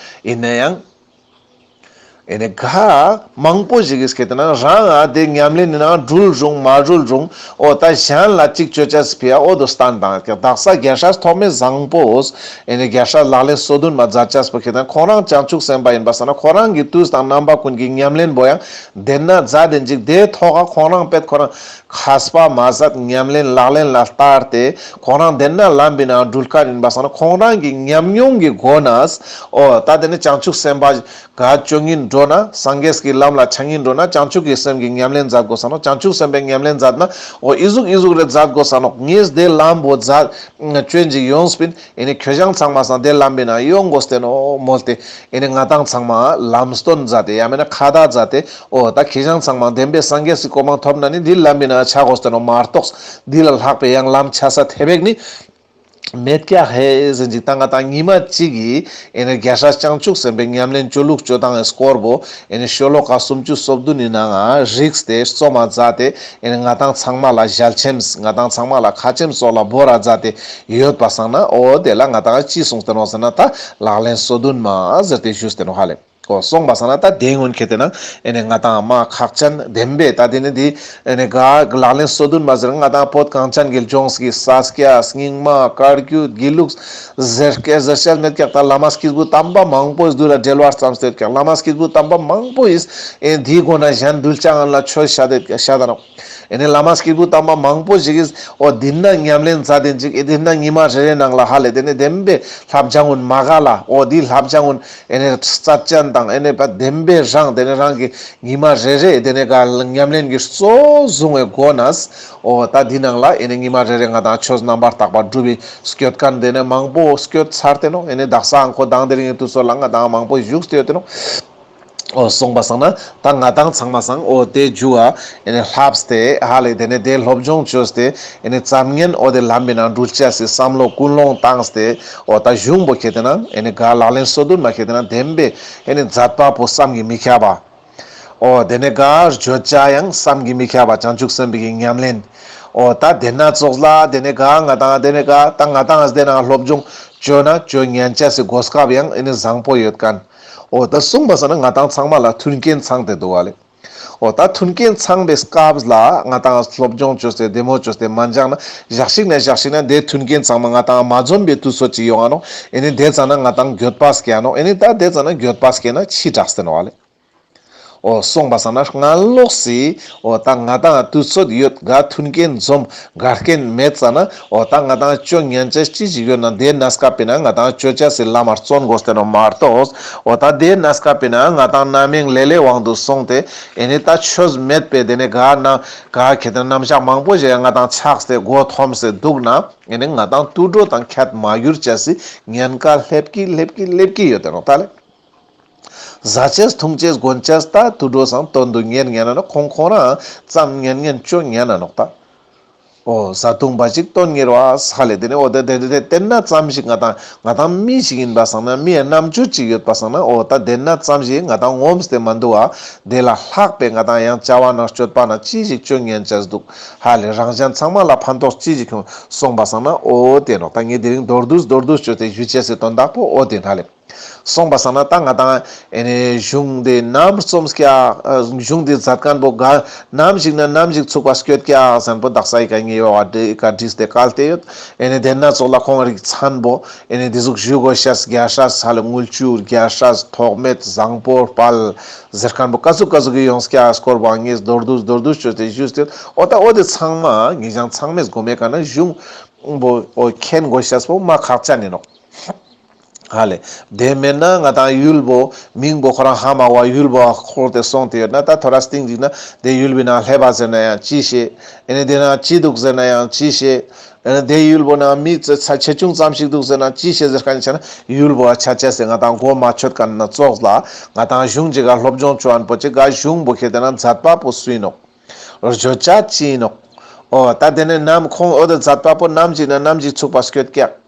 ཡིན་ན་ཡང་། ཨེ་ནི་ག་མང་པོ་ཞིག་གིས་ཁེ་ཏེ་ན་རང་ང་དེ་ཉམས་ལེན་ནི་ནང་འགྲུལ་རུང་མ་འགྲུལ་རུང་འོ་ད་གཞན་ལ་ཅིག་ཅོ་ཅེས་ཕི་ཡ་འོ་དོ་སྟན་བཏང་ཀྱག་དག་ས་རྒྱལ་སྲས་ཐོགས་མེད་བཟང་པོས་ཨེ་ནི་རྒྱལ་སྲས་ལག་ལེན་སོ་བདུན་མ་མཛད་ཅེས་པོ་ཁེ་ཏེ་ན་ཁོང་རང་བྱང་ཆུབ་སེམས་དཔའ་ཡིན་པ་སང་ན་ཁོང་རང་གི་དུས་དང་རྣམ་པ་ཀུན་གྱི་ཉམས་ལེན་པོ་ཡང་དེ་ན་མཛད་དེ་ཅིག་དེ་ཐོག་ཁ་ཁོང་རང་པད་ཁོ་རང་མཁས་པ་མ་ཟད་ཉམས་ལེན་ལག་ལེན་ལ་བསྟར་ཏེ་ཁོང་རང་དེ་ན་ལམ་པའི་ནང་འགྲུལ་མཁན་ཡིན་པ་སང་ན་ཁོང་རང་གི་ཉམས་མྱོང་གི་སྒོ་ནས་འོ་ད་དེ་ནི་བྱང་ཆུབ་སེམས་དཔའ་ག་ཅོ་ཉིན་འགྲོ་ན་སངས་རྒྱས་ཀྱི་ལམ་ལ་ཆ་ཉིན་འགྲོ་ན་བྱང་ཆུབ་ཀྱི་སེམས་ཀྱི་ཉམས་ལེན་མཛད་དགོས་ས་ནོག་བྱང་ཆུབ་སེམས་དཔའི་ཉམས་ལེན་མཛད་ན་འོ་ཨི་ཟུག་ཨི་ཟུག་རེ་མཛད་དགོས་ས་ནོག་ངས་དེ་ལམ་པོ་མཛད་ཅོན་ཅིག་ཡོངས་པིན། ཨེ་ནི་ཁྱོད་ཅག་ཚང་མ་སང་དེ་ལམ་པའི་ནང་ཡོང་དགོས་ཏེ་ནོག་མོལ་ཏེ་ཨེ་ནི་ང་དང་ཚང་མ་ལམ་སྟོན་མཛད་དེ་ཡང་མེད་ན་ཁ་བརྡ་མཛད་དེ་འོ་ད་ཁྱེད་ཅག་ཚང་མ་བདེན་པའི་སངས་རྒྱས་སི་གོ་འཕང་ཐོབ་ན་ནི་འདི་ལམ་པའི་ནང་ཆ་དགོས་ཏེ་ནོག་མ་གཏོགས་འདི་ལ་ལྷག་པའི་ཡང་ལམ་ཆ་ས་ཐེ་བེག་ནི་མེད་ཀྱག་ཧེ་ཟེར་ཅིག་ད་ང་དང་ཉི་མ་གཅིག་གི་ཨེ་ནི་རྒྱལ་སྲས་བྱང་ཆུབ་སེམས་དཔའི་ཉམས་ལེན་ཅོ་ལུགས་ཅོ་སྟངས་སྐོར་པོ་ཨེ་ནི་ཤོ་ལོ་ཀ་སུམ་ཅུ་སོ་བདུན་ནི་ནང་ང་རིགས་ཏེ་རྩོམ་མ་མཛད་དེ་ཨེ་ནི་ང་དང་ཚང་མ་ལ་ཞལ་ཆེམས་ང་དང་ཚང་མ་ལ་ཁ་ཆེམས་སོགས་ལ་བོར་ར་མཛད་དེ་ཡོད་པ་སང་ན་འོ་དེ་ལ་ང་དང་ཅི་གསུངས་ཏེ་ནོག་ཟེར་ན་ད་ལག་ལེན་སོ་བདུན་མ་ཟེར་ཏེ་ཞུས་ཏེ་ནོག་ཧ་ལེ། འོ་སོང་པ་སང་ན་ད་དེ་སྔོན་ཁེ་ཏེ་ན་ཨེ་ནི་ང་དང་མ་ཁག་ཅན་བདེན་པའི་ད་དེ་ནི་འདི་ཨེ་ནི་ག་ལག་ལེན་སོ་བདུན་མ་ཟེར་ང་དང་བོད་གངས་ཅན་གྱི་ལྗོངས་ཀྱི་ས་སྐྱ་རྙིང་མ་བཀའ་བརྒྱུད་དགེ་ལུགས་ཟེར་སྐད་ཟེར་ཤེས་མེད་ཀྱག་ད་བླ་མ་སྐྱེས་བུ་དམ་པ་མང་པོ་འདུལ་ལ་འགྲེལ་བ་བརྩམས་ཏེ་ཡོད་ཀྱག་བླ་མ་སྐྱེས་བུ་དམ་པ་མང་པོ་ཡིས་ཨེ་འདིའི་སྒོ་ན་གཞན་འདུལ་ཅ་ང་ལ་ཆོས་བཤད་དེ་བཤད་ད་ནོག་ཨེ་ནི་བླ་མ་སྐྱེས་བུ་དམ་པ་མང་པོ་ཞིག་གིས་འོ་འདི་ན་ཉམས་ལེན་མཛད་དེ་ཅིག་ཨེ་འདི་ན་ཉི་མ་རེ་རེ་ནང་ལ་ཧ་ལེ་དེ་ནི་བདེན་པའི་བསླབ་བྱ་ཀུན་མ་ག་ལ་འོ་འདི་བསླབ་བྱ་ཀུན་ཨེ་ནི་རྩ་ཅན་དང་ཨེ་ནི་བདེན་པའི་རང་དེ་ནི་རང་གི་ཉི་མ་རེ་རེ་དེ་ནི་ག་ཉམས་ལེན་གྱི་གཙོ་བཟུང་བའི་སྒོ་ནས་འོ་ད་འདི་ནང་ལ་ཨེ་ནི་ཉི་མ་རེ་རེ་ང་དང་ཆོས་རྣམ་པར་དག་པ་སྒྲུབ་པའི་སྐྱོད་མཁན་དེ་ནི་མང་པོ་སྐྱོད་ཚར་ཏེ་ནོག་ཨེ་ནི་དག་ས་ཨང་ཁོ་དང་དེ་རིང་གི་དུས་ཚོད་ལ་ང་དང་མང་པོ་བཞུགས་ཏེ་ཡོད་དེ་ནོག་འོ་སོང་པ་སང་ན་ད་ང་དང་ཚང་མ་སང་འོ་དེ་རྒྱུ་བ་ཨེ་ནི་ལྷབས་ཏེ་ཧ་ལེ་དེ་ནི་དེ་སློབ་སྦྱོང་བཅོས་ཏེ་ཨེ་ནི་ཙམ་ངན་འོ་དེ་ལམ་པའི་ནང་འགྲུལ་ཅེས་སི་བསམ་བློ་ཀུན་སློང་བཏང་སྟེ་འོ་ད་གཞུང་པོ་ཁེ་ཏེ་ན་ཨེ་ནི་ག་ལག་ལེན་སོ་བདུན་མ་ཁེ་ཏེ་ན་བདེན་པའི་ཨེ་ནི་མཛད་པ་པོ་བསམ་གྱིས་མི་ཁྱབ་པ། འོ་དེ་ནེ་ག་བརྗོད་བྱ་ཡང་བསམ་གྱིས་མི་ཁྱབ་པ་བྱང་ཆུབ་སེམས་དཔའི་ཉམས་ལེན། འོ་ད་དེ་ན་ཙོགས་ལ་དེ་ནེ་ག་ང་ཏང་དེ་ནེ་ག་ད་ང་ཏང་དེ་ན་སློབ་སྦྱོང་བཅོ་ན་བཅོ་ཉན་ཆ་སི་གོ་སྐབས་ཡང་ཨེ་ནི་བཟང་པོ་ཡོད་ཁན། འོ་ད་སོང་པ་སང་ན་ང་ཏང་ཚང་མ་ལ་མཐུན་རྐྱེན་ཚང་སྟེ་འདུག་པ་ལེ། འོ་ད་མཐུན་རྐྱེན་ཚང་པའི་སྐབས་ལ་ང་ཏང་སློབ་སྦྱོང་བཅོས་ཏེ་བདེ་མོ་བཅོས་ཏེ་མ་སྦྱངས་ན་ཞག་ཞིག་ན་ཞག་ཞིག་ན་དེ་མཐུན་རྐྱེན་ཚང་མ་ང་ཏང་མ་འཛོམས་པའི་དུས་ཚོད་ཅིག་ཡོང་ང་ནོག། ཨེ་ནི་དེ་ཙ་ན་ང་ཏང་འགྱོད་པ་སྐྱེ་ནོག། ཨེ་ནི་ད་དེ་ཙ་ན་འགྱོད་པ་སྐྱེ་ན་ཕྱི་དྲགས་ཏེ་ནོག་པ་ལེ། འོ་སོང་པ་སང་ན་སྔ་ལོགས་སི་འོ་ད་ང་ཏང་དུས་ཚོད་ཡོད་ག་མཐུན་རྐྱེན་འཛོམས་ག་རྐྱེན་མེད་ཙ་ན་འོ་ད་ང་ཏང་བཅོ་ཉན་ཆ་ཅི་ཞིག་ཡོད་ན་དེ་གནས་སྐབས་པའི་ན་ང་ཏང་བཅོ་ཆ་སི་ལམ་མ་བརྩོན་དགོས་ཏེ་ནོག་མ་གཏོགས། འོ་ད་དེ་གནས་སྐབས་པའི་ན་ང་ཏང་རྣམ་གཡེང་ལེ་ལོའི་དབང་དུ་སོང་སྟེ་ཨེ་ནི་ད་ཆོས་མེད་པའི་དེ་ནེ་ག་ན་ག་ཁེ་ཏེ་རྣམ་གཞག་མང་པོ་ཞིག་ང་ཏང་ཆགས་ཏེ་མགོ་འཐོམས་ཏེ་འདུག་ན་ཨེ་ནི་ང་ཏང་དུད་འགྲོ་དང་ཁྱད་མ་གྱུར་ཆ་སི་ཉེན་ཁ་སླེབས་ཀྱི་སླེབས་ཀྱི་སླེབས་ཀྱི་ཡོད་དེ་ནོག་ད་ལེ། ཟ་ཆས་འཐུང་ཆས་གོན་ཆས་ད་དུད་འགྲོ་སང་དོན་དུ་གཉེར་ཉན་ན་ནོག། ཁོང་ཁོང་རང་ཙམ་ཉན་ཉན་བཅོ་ཉན་ན་ནོག་ད། འོ་བཟའ་བཏུང་འབའ་ཞིག་དོན་གཉེར་བ་ས་ལེ་དེ་ནེ་འོ་དེ་དེ་དེ་དེ་ན་ཙམ་ཞིག་ང་ཏང་ང་ཏང་མི་ཞིག་ཡིན་པ་སང་ན་མི་ཡ་རྣམ་དཔྱོད་ཅིག་ཡོད་པ་སང་ན་འོ་ད་དེ་ན་ཙམ་ཞིག་ང་ཏང་ངོམས་ཏེ་མ་འདུག་པ། དེ་ལ་ལྷག་པའི་ང་ཏང་ཡང་བྱ་བ་ན་སྤྱོད་པ་ན་ཅི་ཞིག་བཅོ་ཉན་ཆས་འདུག་ཧ་ལེ། རང་གཞན་ཚང་མ་ལ་ཕན་ཐོགས་ཅི་ཞིག་ཁྱོང་སོང་པ་སང་ན་འོ་དེ་ནོག། ད་ངས་དེ་རིང་མདོར་བསྡུས་མདོར་བསྡུས་བཅོས་ཏེ་ཞུ་ཆས་སི་དོན་དག་པོ་འོ་དེ་ཧ་ལེ། སོང་པ་སང་ན་ད་ང་ཏང་ཨེ་ནི་གཞུང་དེ་ནམ་རྩོམ་སྐྱག། གཞུང་དེ་མཛད་མཁན་པོ་ག་ནམ་ཞིག་ན་ནམ་ཞིག་ཚུགས་པ་སྐྱོད་སྐྱག་ཟེར་མཁན་པོ་དག་ས་ཨི་ཀ་ངེ་བ་བ་ཨི་ཀ་བྲིས་ཏེ་བཀལ་ཏེ་ཡོད། ཨེ་ནི་དེ་ན་ཙོགས་ལ་ཁོང་རིགས་མཚན་པོ་ཨེ་ནི་དེ་ཟུག་ཞུ་དགོས་ཤེས་རྒྱལ་སྲས་ཧ་ལེ་དངུལ་ཆུ་རྒྱལ་སྲས་ཐོགས་མེད་བཟང་པོ་དཔལ་ཟེར་མཁན་པོ་ཀ་ཟུག་ཀ་ཟུག་གི་ཡོང་སྐྱག་སྐོར་པོ་ངས་མདོར་བསྡུས་མདོར་བསྡུས་བཅོས་ཏེ་ཞུས་ཏེ་ཡོད། འོ་ད་འོ་དེ་ཚང་མ་ངེད་ཅག་ཚང་མས་གོ་མེད་ཀ་ན་གཞུང་པོ་འོ་མཁྱེན་དགོས་ཤེས་པོ་མ་ཁག་ཅན་ཡིན་ནོག། ཧ་ལེ། དེ་མེད་ན་ང་ཏང་ཡུལ་པོ་མིང་པོ་ཁོ་རང་ཧ་མ་གོ་བ་ཡུལ་པོ་འཁོར་ཏེ་སོང་སྟེ་ཡོད་ན་ད་ཐོ་རས་སྟིང་ཅིག་ན་དེ་ཡུལ་པོའི་ནང་ལྷེབ་བ་ཟེར་ན་ཡང་ཅི་ཤེས། ཨེ་ནི་དེ་ན་ཅི་འདུག་ཟེར་ན་ཡང་ཅི་ཤེས། ཨེ་ནི་དེ་ཡུལ་པོ་ན་མི་ཚ་ཆེ་ཆུང་ཙམ་ཞིག་འདུག་ཟེར་ན་ཅི་ཤེས་ཟེར་མཁན་ཆ་ན་ཡུལ་པོ་ཨ་ཆ་ཆ་སེ་ང་ཏང་གོ་མ་ཆོད་མཁན་ན་ཙོགས་ལ་ང་ཏང་གཞུང་ཅིག་ག་སློབ་སྦྱོང་བཅོ་མཁན་པོ་ཅིག་ག་གཞུང་པོ་ཁེ་ཏེ་ན་མཛད་པ་པོ་སུ་ཡིན་ནོག། བརྗོད་བྱ་ཅི་ཡིན་ནོག། འོ་ད་དེ་ནེ་ནམ་ཁོང་འོ་དེ་མཛད་པ་པོ་ནམ་ཞིག་ན་ནམ་ཞིག་ཚུགས་པ་སྐྱོད་ཀྱག།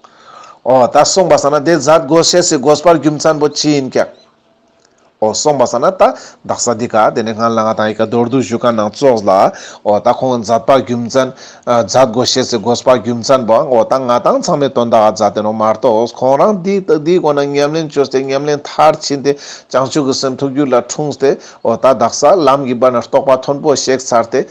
འོ་ད་སོང་པ་སང་ན་དེ་མཛད་དགོས་ཤེས་སི་དགོས་པ་རྒྱུ་མཚན་པོ་ཅི་ཡིན་ཀྱག། འོ་སོང་པ་སང་ན་ད་དག་ས་འདི་ཀ་དེ་ནེ་སྔན་ལ་ང་ཏང་ཨི་ཀ་མདོར་བསྡུས་ཞུ་མཁན་ནང་ཙོགས་ལ་འོ་ད་ཁོང་མཛད་པ་རྒྱུ་མཚན་མཛད་དགོས་ཤེས་སི་དགོས་པ་རྒྱུ་མཚན་པོ་འོ་ད་ང་ཏང་ཚང་མའི་དོན་དག་ག་མཛད་དེ་ནོག་མ་གཏོགས་ཁོང་རང་འདི་འདིའི་སྒོ་ན་ཉམས་ལེན་བཅོས་ཏེ་ཉམས་ལེན་མཐར་ཕྱིན་ཏེ་བྱང་ཆུབ་ཀྱི་སེམས་ཐུགས་རྒྱུད་ལ་འཁྲུངས་ཏེ། འོ་ད་དག་ས་ལམ་གྱི་བར་ན་རྟོགས་པ་མཐོན་པོ་གཤེགས་ཚར་ཏེ་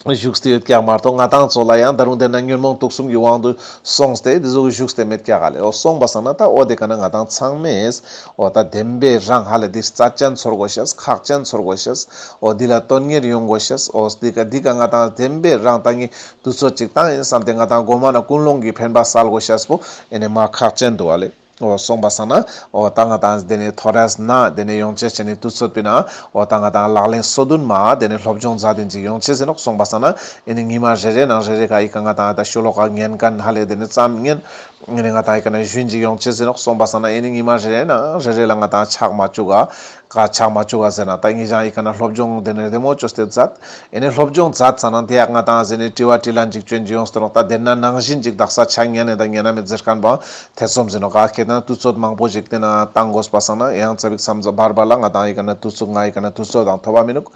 བཞུགས་ཏེ་ཡོད་ཀྱག་མ་གཏོགས་ང་ཏང་ཚོ་ལ་ཡང་ད་རུང་དེ་ན་ཉོན་མོངས་དུག་གསུམ་གྱི་དབང་དུ་སོང་སྟེ་དེ་ཟུག་བཞུགས་ཏེ་མེད་ཀྱག་ལེ། འོ་སོང་པ་སང་ན་ད་འོ་དེ་ཀ་ན་ང་ཏང་ཚང་མས་འོ་ད་བདེན་པའི་རང་ཧ་ལེ་འདི་རྩ་ཅན་ཚོར་དགོས་ཤེས་ཁག་ཅན་ཚོར་དགོས་ཤེས། འོ་འདི་ལ་དོན་གཉེར་ཡོང་དགོས་ཤེས། འོ་འདི་ཀ་འདི་ཀ་ང་ཏང་བདེན་པའི་རང་ད་ངས་དུས་ཚོད་ཅིག་བཏང་ཡིན་བསམ་སྟེ་ང་ཏང་གོ་མ་ན་ཀུན་སློང་གི་འཕེན་པ་སལ་དགོས་ཤེས་པོ་ཨེ་ནི་མ་ཁག་ཅན་འདུག་ལེ། འོ་སོང་པ་སང་ན་འོ་ད་ང་ཏང་དེ་ནེ་ཐོ་རས་ན་དེ་ནེ་ཡོང་ཆེས་ཆེ་ནི་དུས་ཚོད་པི་ན་འོ་ད་ང་ཏང་ལག་ལེན་སོ་བདུན་མ་དེ་ནེ་སློབ་སྦྱོང་མཛད་དེ་ཅིག་ཡོང་ཆེས་ཟེར་ནོག། སོང་པ་སང་ན་ཨེ་ནི་ཉི་མ་རེ་རེ་ནང་རེ་རེ་ག་ཨི་ཀ་ང་ཏང་ད་ཤོ་ལོ་ཀ་ཉན་མཁན་ཧ་ལེ་དེ་ནེ་ཙམ་ཉན་ཨེ་ནི་ང་ཏང་ཨི་ཀ་ན་ཞུན་ཅིག་ཡོང་ཆེས་ཟེར་ནོག། སོང་པ་སང་ན་ཨེ་ནི་ཉི་མ་རེ་རེ་ནང་རེ་རེ་ལ་ང་ཏང་ཆག་མ་བཅུག་ག་ག་ཆག་མ་བཅུག་ག་ཟེར་ན་ད་ངེད་ཅག་ཨི་ཀ་ན་སློབ་སྦྱོང་དེ་ནེ་བདེ་མོ་བཅོས་ཏེ་མཛད། ཨེ་ནི་སློབ་སྦྱོང་མཛད་ཙ་ན་དེ་ཡང་ང་ཏང་ཟེར་ནི་དྲི་བ་དྲིས་ལན་ཅིག་བཅོན་ཅིག་ཡོང་སྟེ་ནོག། ད་དེ་ན་ནང་བཞིན་ཅིག་དག་ས་ཆ་ཉན་ནེ་ད་ཉན་ན་མེད་ཟེར་མཁན་པོ་ཐེ་ཚོམ་ཟེར་ནོག། ག་ཁེ་ན་དུས་ཚོད་མང་པོ་ཞིག་དེ་ན་བཏང་དགོས་པ་སང་ན་ཡང་ཙ་པིག་མཚམས་བར་བར་ལ་ང་ཏང་ཨི་ཀ་ན་དུས་ཚོད་ང་ཨི་ཀ་ན་དུས་ཚོད་དང་ཐོབ་པ་མི་ནུག།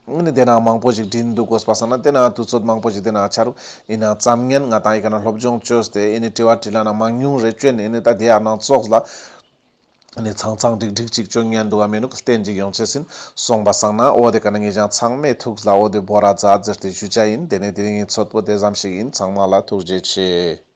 ཨེ་ནི་དེ་ན་མང་པོ་ཞིག་དྲིན་འདུག་དགོས་པ་སང་ན་དེ་ན་དུས་ཚོད་མང་པོ་ཞིག་དེ་ན་ཆ་རུག། ཨིན་ནའང་ཙམ་ཉན་ང་ཏང་ཨི་ཀ་ན་སློབ་སྦྱོང་བཅོས་ཏེ་ཨེ་ནི་དྲི་བ་དྲིས་ལན་ན་མང་ཉུང་རེ་བཅོན་ཨེ་ནི་ད་དེ་ཡང་ནང་ཙོགས་ལ། ཨ་ནི་ཚང་ཚང་འགྲིག་འགྲིག་ཅིག་བཅོ་ཉན་འདུག་ག་མི་ནུག། བསྟན་ཅིག་ཡོང་ཆེས་ཟིན། སོང་པ་སང་ན་འོ་དེ་ཀ་ན་ངེད་ཅག་ཚང་མའི་ཐུགས་ལ་འོ་དེ་བོར་ར་མཛད་ཟེར་ཏེ་ཞུ་ཆ་ཡིན། དེ་ནེ་དེ་རིང་གི་ཚོད་པོ་དེ་ཙམ་ཞིག་ཡིན། ཚང་མ་ལ་ཐུགས་རྗེ་ཆེ།